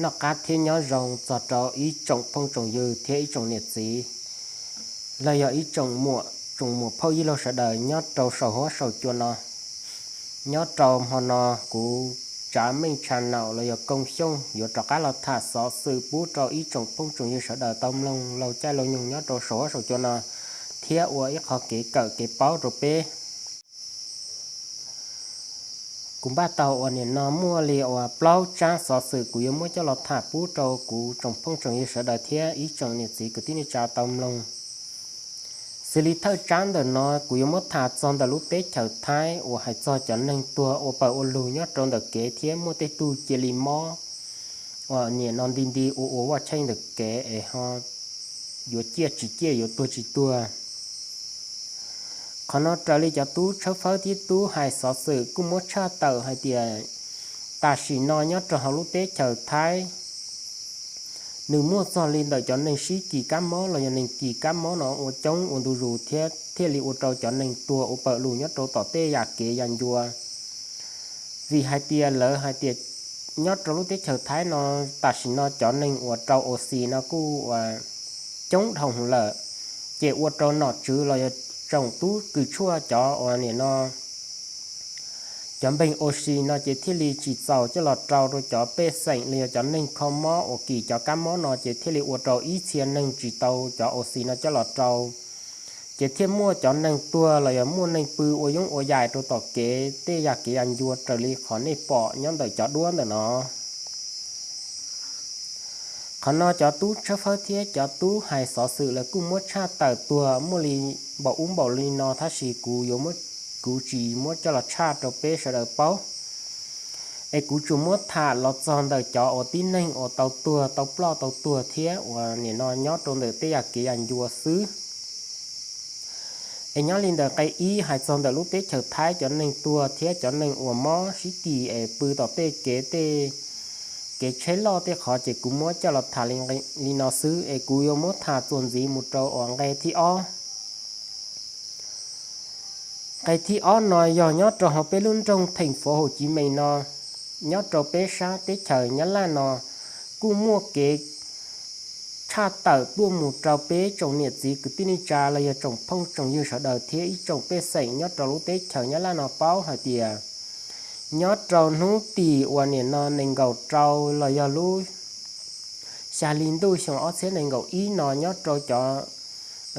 Noj qab thiab nyob zoo txog rau ib tsoom phooj tsoom ywg thiab ib tsoom niam txiv, los yog ib tsoom muam, tsoom muam phauj yij laug sawv daws nyob rau saum huab saum cua no. Nyob rau hmo no kuv Tsav Meej Tsha Naum los yog Kooj Xyooj yuav rov qab los tham xov xwm pub rau ib tsoom phooj tsoom ywg sawv daws tau mloog laug caij laug nyoog nyob rau saum huab saum cua no, thiab ua ib qho kev kawm kev paub rau peb. Kuv npaj tau uas nim no muaj li uas plaub tsab xov xwm kuv yuav muab coj los tham pub rau kuv tsoom phooj tsoom ywg sawv daws thiab ib tsoom niam txiv kwv tij neej tsa tau mloog. Xws li thawj tsab ntawm no kuv yuav muab tham txog ntawm lub teb chaws Thaib uas hais txog cov neeg tuag ua pawg ua lug nyob rau ntawm kev thiab muaj tej tug cia li mob uas nim no nti nti ua ua vaj tsheej ntawm kev es ho yuav ciaj tsis ciaj yuav tuag tsis tuag. Qhov no raws li cov tub tshawb fawb thiab tub hais xov xwm kuj muab tshaj tawm hais tias tam sim no nyob rau hauv lub teb chaws Thaib, nws muaj txog li ntawm cov neeg sib kis kab mob los yog neeg kis kab mob no ua coob ua ntu zus thiab thiaj li ua rau cov neeg tuag ua pawg lug nyob rau tom tej yam kev yam ncua. Vim hais tias lawv hais tias nyob rau lub teb chaws Thaib no tam sim no cov neeg uas rau ua xis no kuj uas coob dhau hwv lawm, ces ua rau nom tswv los yog tsoom tub kws tshuaj cov uas nim no cov npeeg ua xis no ces thiaj li tsis txaus coj los rau rau cov pej xeem los yog cov neeg kho mob uas kis cov kab mob no ces thiaj li ua rau ib txhia neeg tsis tau cov ua xis no coj los rau, ces thiaj muaj cov neeg tuag los yog muaj neeg pw ua yoov ua yaim rau tom kev tej yam kev yam ncua raws li qhov nej pom nyob ntawm cov duab ntawm no. Qhov no cov tub tshawb fawb thiab cov tub hais xov xwm lawv kuj muab tshaj tawm tuag muaj li npaum ub npaum li no tab sis kuv yuav, kuv tsis muab coj los tshaj rau peb sawv daws paub, es kuv tsuas muab tham los txog ntawm cov uas tib neeg uas tau tuag tau ploj tau tuag thiab uas nim no nyob rau ntawm tej yam kev yam ncua xwb. Es nyob li ntawm nqe ib hais txog ntawm lub teb chaws Thaib cov neeg tuag thiab cov neeg uas mob sib kis es pw tom tej kev tej kev tsheb loj tej qhov ces kuv muab coj los tham li no xwb es kuv yuav muab tham txuas ntxiv mus rau uas nqe thib ob. Nqe thib ob no yog nyob rau hauv peb lub nroog Theem Fov Hauv Civ Mees no, nyob rau peb sab teb chaws Nyab Laj no, kuj muaj kev tshaj tawm tuaj mus rau peb tsoom niam txiv kwv tij neej tsa los yog tsoom phooj tsoom ywg sawv daws thiab ib tsoom pej xeem nyob rau lub teb chaws Nyab Laj no paub hais tias nyob rau hnub tim uas nim no nees nkaum rau los yog lub xya hli ntuj xyoo ob txhiab nees nkaum ib no nyob rau cov,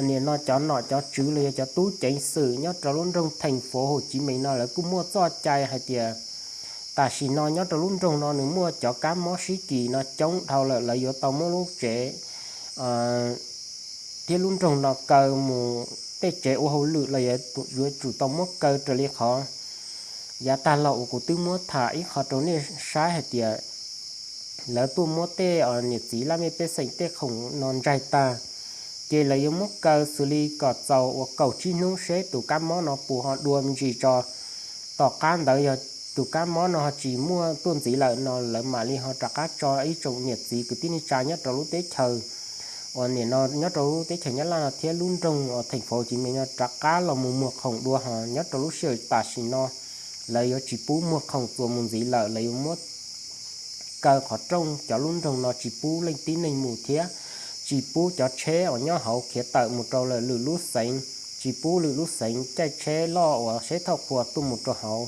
nim no cov nom cov tswv los yog cov tub ceev xwm nyob rau lub nroog Theem Fov Hauv Civ Mees no lawv kuj muaj txoj cai hais tias tam sim no nyob rau lub nroog no nws muaj cov kab mob sib kis no coob dhau lawm, lawv yuav tau muab lub tsev thiab lub nroog no kaw mus tej tsev ua hauj lwm los yuav tsum tau muab kaw raws li qhov yav tag los uas kuv twb muab tham ib qho rau nej saib hais tias lawv tuaj muab tej niam txiv laj mej pej xeem tej khoom no ntsaig tag, ces lawv yuav muab kaw xws li kom txaus uas kaum tsib hnub seb tus kab mob no puas ho dua me ntsis tso. Tom qab ntawd yog tus kab mob no ho tsis muaj tuaj ntxiv lawm no lawv mam li ho rov qab tso ib tsoom niam txiv kwv tij neej tsa nyob rau lub teb chaws uas nim no nyob rau lub teb chaws Nyab Laj no thiab lub nroog uas Theem Fov Hauv Civ Mees no rov qab los mus muag khoom dua ho nyob rau lub sij hawm tam sim no lawv yuav tsis pub muag khoom txuas mus ntxiv lawm, lawv yuav muab kaw qhov rooj cov lub nroog no tsis pub leej tib neeg mus thiab tsis pub cov tsheb uas nyob hauv khiav tawm mus rau lwm lub xeev, tsis pub lwm lub xeev caij tsheb loj uas seb thauj qhua tuaj mus rau hauv.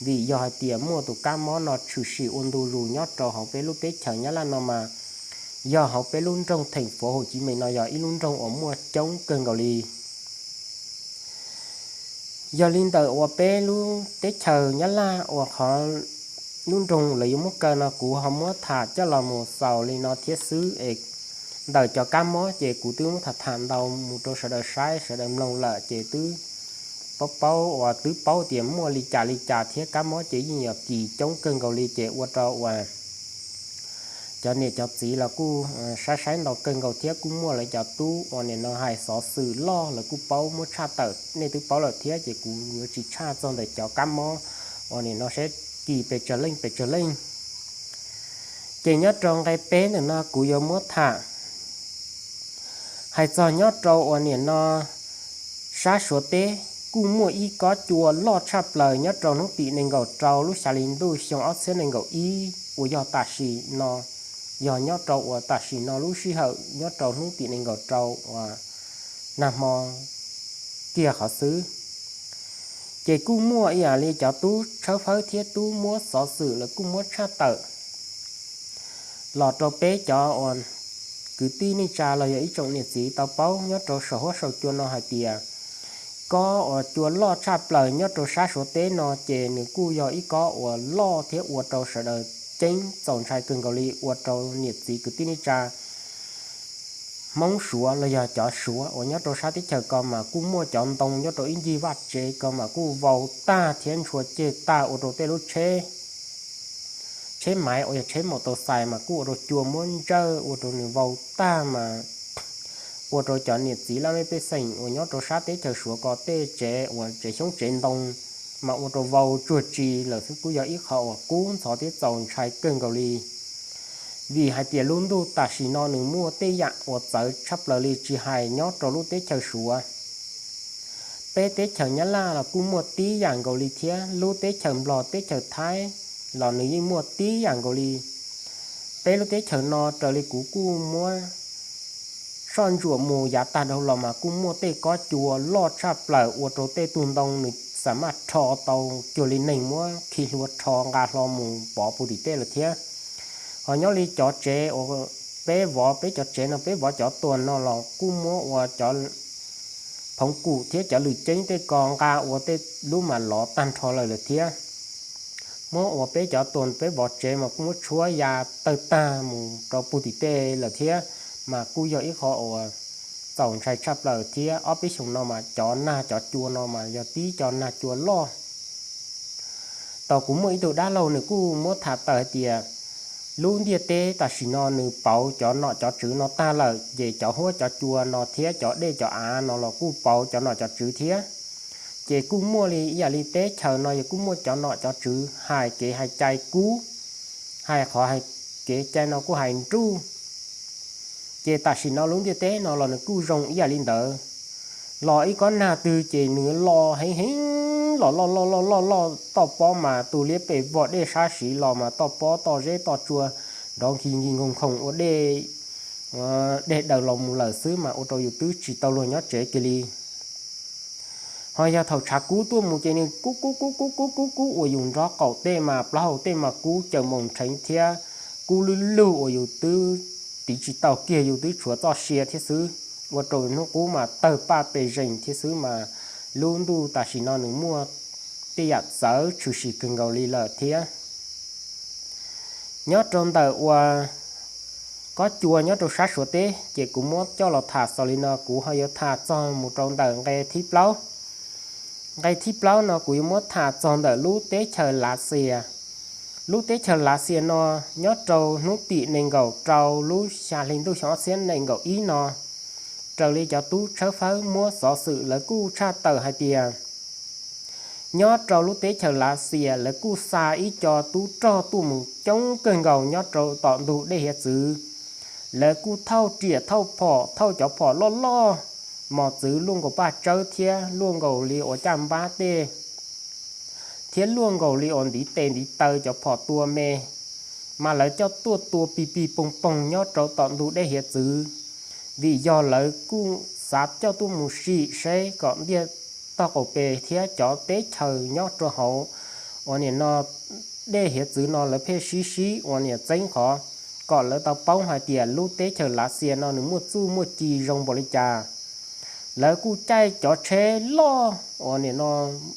Vim yog hais tias muaj tus kab mob no tshwm sim ua ntu zus nyob rau hauv peb lub teb chaws Nyab Laj no mas yog hauv peb lub nroog Theem Fov Hauv Civ Mees no yog ib lub nroog uas muaj coob kawg nkaus li. Yog li ntawm uas peb lub teb chaws Nyab Laj uas qhov lub nroog lawv yuav muab kaw no kuv ho muab tham coj los mus xaus li no thiab xwb es ntawm cov kab mob ces kuv twb muab tham tham ntau mus rau sawv daws saib sawv daws mloog lawm ces twb paub paub uas twb paub tias muaj li cas li cas thiab kab mob ces yeej yog kis coob kawg nkaus li ces ua rau uas cov niam cov txiv los kuj saib saib ntau kawg nkaus thiab kuj muaj lawv cov tub uas nim no hais xov xwm loj lawv kuj paub muab tshaj tawm nej twb paub lawm thiab ces kuv yuav tsis tshaj txog ntawm cov kab mob uas nim no saib kis pes tsawg leej pes tsawg leej. Ces nyob rau nqe peb ntawm no kuv yuav muab tham hais txog nyob rau uas nim no sab Suav teb kuj muaj ib kob cua loj tshaj plaws nyob rau hnub tim nees nkaum rau lub xya hli ntuj xyoo ob txhiab nees nkaum ib uas yog tam sim no yog nyob rau uas tam sim no lub sij hawm nyob rau hnub tim nees nkaum rau uas nag hmo kiag qhov xwb. Ces kuj muaj ib yam li cov tub tshawb fawb thiab tub muab xov xwm lawv kuj muab tshaj tawm los rau peb cov uas kwv tij neej tsa los yog ib tsoom niam txiv tau paub nyob rau saum huab saum cua no hais tias kob uas cua loj tshaj plaws nyob rau sab Suav teb no ces nws kuj yog ib kob uas loj thiab ua rau sawv daws ceeb txaus ntshai kawg nkaus li, ua rau niam txiv kwv tij neej tsa Hmoob Suav los yog cov Suav uas nyob rau sab teb chaws ko mas kuj muaj cov ntoo nyob rau ib ncig vaj tsev ko mas kuj vau tag thiab ntshua ceg tag ua rau tej lub tsheb, tsheb maiv uas yog tsheb maus taus xais mas kuj ua rau cua muab ntsawj ua rau nws vau tag mas ua rau cov niam txiv laj mej pej xeem uas nyob rau sab teb chaws Suav ko tej tsev uas tsev xyoob tsev ntoo mas ua rau vau tsuag tsi lawm xwb kuj yog ib qho uas kub ntxhov thiab txaus ntshai kawg nkaus li. Vim hais tias lub ntuj tam sim no nws muaj tej yam uas txawv tshaj plaws li tsis hais nyob rau lub teb chaws Suav, peb teb chaws Nyab Laj los kuj muaj tib yam nkaus li thiab, lub teb chaws Nplog teb chaws Thaib los nws yeej muaj tib yam nkaus li. Peb lub teb chaws no raws li kuv kuj muab soj ntsuam mus yav tag dhau los mas kuj muaj tej kob cua loj tshaj plaws ua rau tej tug ntoo nws xam maj rho tau cuag li neeg muab khi hlua rho nqa hlo mus pov puag tim tej lawm thiab. Ho nyob li cov tsev uas peb vov, peb cov tsev no peb vov cov tuas no los kuj muab ua cov phoov kum thiab cov lws ceeb tej ko nqa ua tej lub mas lov tag nrho lawm lawm thiab. Muab ua peb cov tuas peb vov tsev mas kuj muab tshuab ya tawg tag mus rau puag tim tej lawm thiab, mas kuj yog ib qho uas txaus ntshai tshaj plaws thiab. Ob peb xyoos no mas cov nag cov cua no mas yog tib co nag cua loj. Tau kuv muaj ib tug dab laug nws kuj muab tham tawm hais tias lub ntiaj teb tam sim no nws pauv cov nom cov tswv no tag lawm, ces cov huab cov cua no thiab cov dej cov av no los kuj pauv cov nom cov tswv thiab. Ces kuj muaj li ib yam li teb chaws no yog kuj muaj cov nom cov tswv hais kev hais cai kub, hais qhov hais kev cai no kuj hais nruj. Ces tam sim no lub ntiaj teb no los nws kuj zoo ib yam li ntawd. Los ib kob nag twg ces nws los heev heev los loj loj loj loj loj toj pob mas tu liab pes vog dej sab siv los mas toj pob toj zeb toj tsua nrov nkig nkig nkhoos nkhoos ua dej, dej daws los mus lawm xwb mas ua rau yus twb tsis tau luag nyob tsev kiag li. Ho yog thaum tshav kub tuaj mus ces nws kub kub kub kub kub kub kub ua yus nrob qaum tej mas plaub hau tej mas kub caws moos nrheev thiab kub lwj lug ua yus twb tiv tsis tau kiag, yus twb tshuav txoj sia thiab xwb, ua rau hnub qub mas tawg paj pes zees thiab xwb mas lub ntuj tam sim no nws muaj tej yam txawv tshwm sim kawg nkaus li lawm thiab. Nyob rau ntawm uas kob cua nyob rau sab Suav teb ces kuv muab coj los tham xaus li no, kuv ho yuav tham txog mus rau ntawm nqe thib plaub. Nqe thib plaub no kuv yuav muab tham txog ntawm lub teb chaws Lav Xias. Lub teb chaws Lav Xias no nyob rau hnub tim nees nkaum rau lub xya hli ntuj xyoo ob txhiab nees nkaum ib no, raws li cov tub tshawb fawb muab xov xwm lawv kuj tshaj tawm hais tias nyob rau lub teb chaws Lav Xias lawv kuj xa ib co tub rog tuaj mus coob kawg nkaus nyob rau tom ntug dej hiav txwv. Lawv kuj thauj riam thauj phom, thauj cov phom loj loj, mos txwv luaj nkaus paj tsawb thiab luaj nkaus li uas caj npab tej, thiab luaj nkaus li uas ntiv tes ntiv taw cov phom tua me, mas lawv coj tuaj tua pig pig poog poog nyob rau tom ntug dej hiav txwv. Vim yog lawv kuj xav coj tuaj mus sim seb kom ntiaj tog qaum pes thiab cov teb chaws nyob rau hauv uas nim no dej hiav txwv no lawv pheej sib sib ua niam txeeb qhov kom lawv tau paub hais tias lub teb chaws Lav Xias no nws muaj txuj muaj ci zoo npaum li cas. Lawv kuj caij cov tsheb loj uas nim no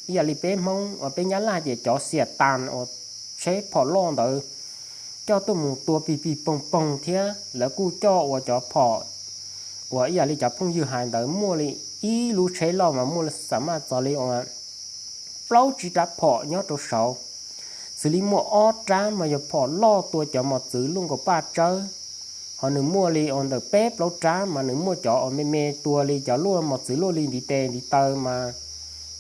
ib yam li peb Hmoob uas peb Nyab Laj ces cov xiam tas uas tsheb phom loj ntawd coj tuaj mus tua pig pig poog poog thiab lawv kuj coj ua cov phom uas ib yam li cov phooj ywg hais ntawd muaj li ib lub tsheb loj mas muaj xam maj txog li uas plaub tsib rab phom nyob rau saud, xws li muaj ob rab mas yog phom loj tua cov mos txwv luaj nkaus paj tsawb. Ho nws muaj li uas ntawm peb plaub rab mas nws muaj cov uas me me tua li cov luaj mos txwv luaj li ntiv tes ntiv taw mas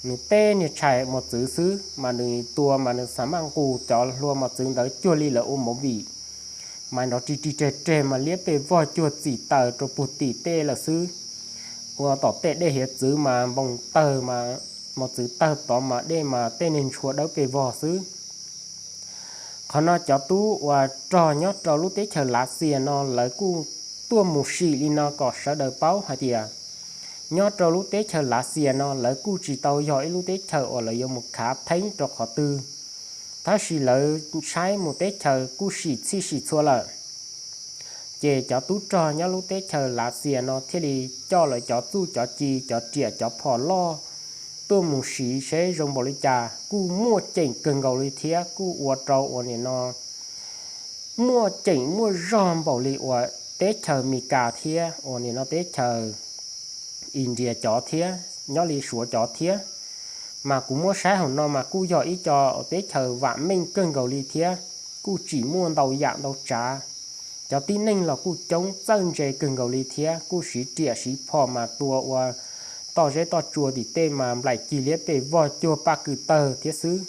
nws tej niag tshais mos txwv xwb mas nws tua mas nws xam maj nqus cov hlua mos txwv ntawd cuag li lawv ua movie, mas nrov rig rig reg reg mas liab pes vog cuag txim taws rau puag tim tej lawm xwb. Ua tom tej dej hiav txwv mas npoo tawg mas mos txwv tawg tod mas dej mas tej niag ntshua dawb pes vog xwb. Qhov no cov tub uas rog nyob rau lub teb chaws Lav Xias no lawv kuj tuaj mus sim li no kom sawv daws paub hais tias nyob rau lub teb chaws Lav Xias no lawv kuj tsis tau yog ib lub teb chaws uas lawv yuav mus khav theeb rau qhov twg, tab sis lawv saib mus teb chaws kuj sim txhij sim txhua lawm. Ces cov tub rog nyob lub teb chaws Lav Xias no thiaj li coj lawv cov txuj cov ci, cov riam cov phom loj tuaj mus siv seb zoo npaum li cas, kuj muaj ceem kawg nkaus li thiab kuj ua rau uas nim no muaj ceem muaj zog npaum li uas teb chaws Mes Kas thiab uas nim no teb chaws India cov thiab nyob li Suav cov thiab. Mas kuv muab saib hauv no mas kuj yog ib co teb chaws vam meej kawg nkaus li thiab kuj tsim muaj ntau yam ntau tsav. Cov tib neeg los kuj coob txawj ntse kawg nkaus li thiab kuj siv riam siv phom mas tua ua toj zeb toj tsua tim tej mas nplaim cig liab pes vog cuag paj kws tawg thiab xwb.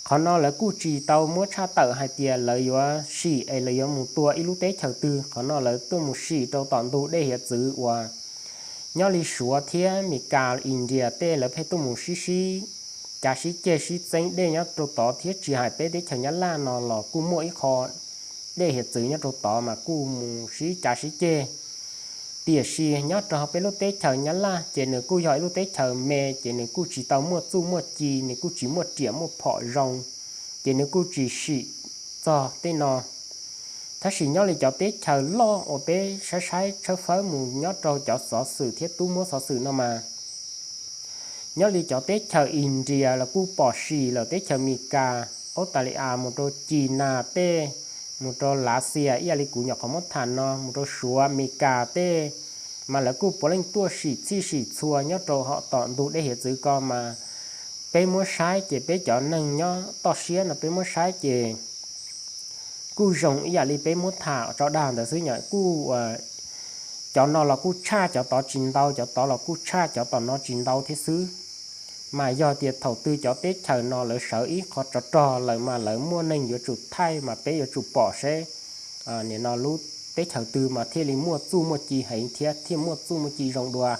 Qhov no lawv kuj tsis tau muab tshaj tawm hais tias lawv yuav sim es lawv yuav mus tua ib lub teb chaws twg, qhov no lawv tuaj mus sim rau tom ntug dej hiav txwv uas nyob li Suav thiab Mes Kas India tej lawv pheej tuaj mus sib sib cav sib ceg sib txeeb dej nyob rau tod thiab tsis hais peb teb chaws Nyab Laj no los kuj muaj ib qho dej hiav txwv nyob rau tod mas kuj mus sib cav sib ceg. Tiam sis nyob rau hauv peb lub teb chaws Nyab Laj ces nws kuj yog ib lub teb chaws me ces nws kuj tsis tau muaj txuj muaj ci, nws kuj tsis muaj riam muaj phom zoo, ces nws kuj tsis sim txog tej no. Tab sis nyob li cov teb chaws loj uas peb saib saib tshawb fawb mus nyob rau cov xov xwm thiab tub muab xov xwm no mas nyob li cov teb chaws India los kuj pom sim lawm, teb chaws Mes Kas, Australia, mus rau Ci Nas tej, mus rau Lav Xias ib yam li kuv nyuam qhuav muab tham no, mus rau Suav, Mes Kas tej, mas lawv kuj puav leej tuaj sim txhij sim txhua nyob rau hom tom ntug dej hiav txwv ko mas peb muab saib ces peb cov neeg nyob toj siab no peb muab saib ces kuj zoo ib yam li peb muab tham tso dag ntawd xwb, nyob kuj cov no los kuj tshaj cov tod tsis ntau, cov tod los kuj tshaj cov tom no tsis ntau thiab xwb. Mas yog tias thaum twg cov teb chaws no lawv sawv ib qho tsov rog lawm mas lawv muaj neeg yuav tsum thaij mas peb yuav tsum pom seb nim no lub teb chaws twg mas thiaj li muaj txuj muaj ci heev thiab thiaj muaj txuj muaj ci zoo dua.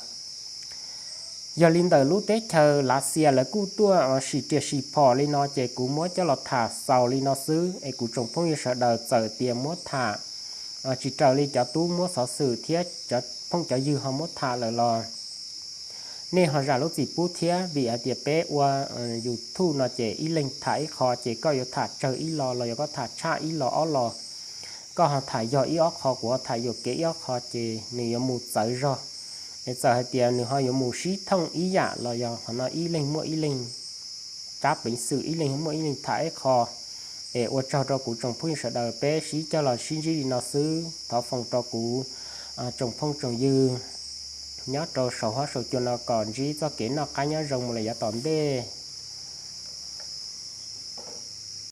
Yog li ntawm lub teb chaws Lav Xias lawv kuj tuaj sim riam sim phom li no ces kuv muab coj los tham xaus li no xwb es kuv tsoom phooj ywg sawv daws txawm tias muab tham tsis raws li cov tub muab xov xwm thiab cov phooj cov ywg ho muab tham lawm los nej ho zam lub txim pub thiab, vim hais tias peb ua YouTube no ces ib leeg tham ib qho ces koj yuav tham tsawg ib lo los yog koj tham tshaj ib lo ob lo, koj ho tham yog ib ob qho kuv ho tham yuam kev ib ob qho ces nws yuav mus txawv zog. Es txawm hais tias nws ho yuav mus sib thooj ib yam los yog qhov no ib leeg muaj ib leeg tsab peev xwm, ib leeg muaj ib leeg tham ib qho. Es ua tsaug rau kuv tsoom phooj ywg sawv daws, peb sib cog los sib ntsib li no xwb, thov foom rau kuv tsoom phooj tsoom ywg nyob rau saum huab saum cua no kom ntsib txoj kev noj qab nyob zoo mus lawm yav tom ntej.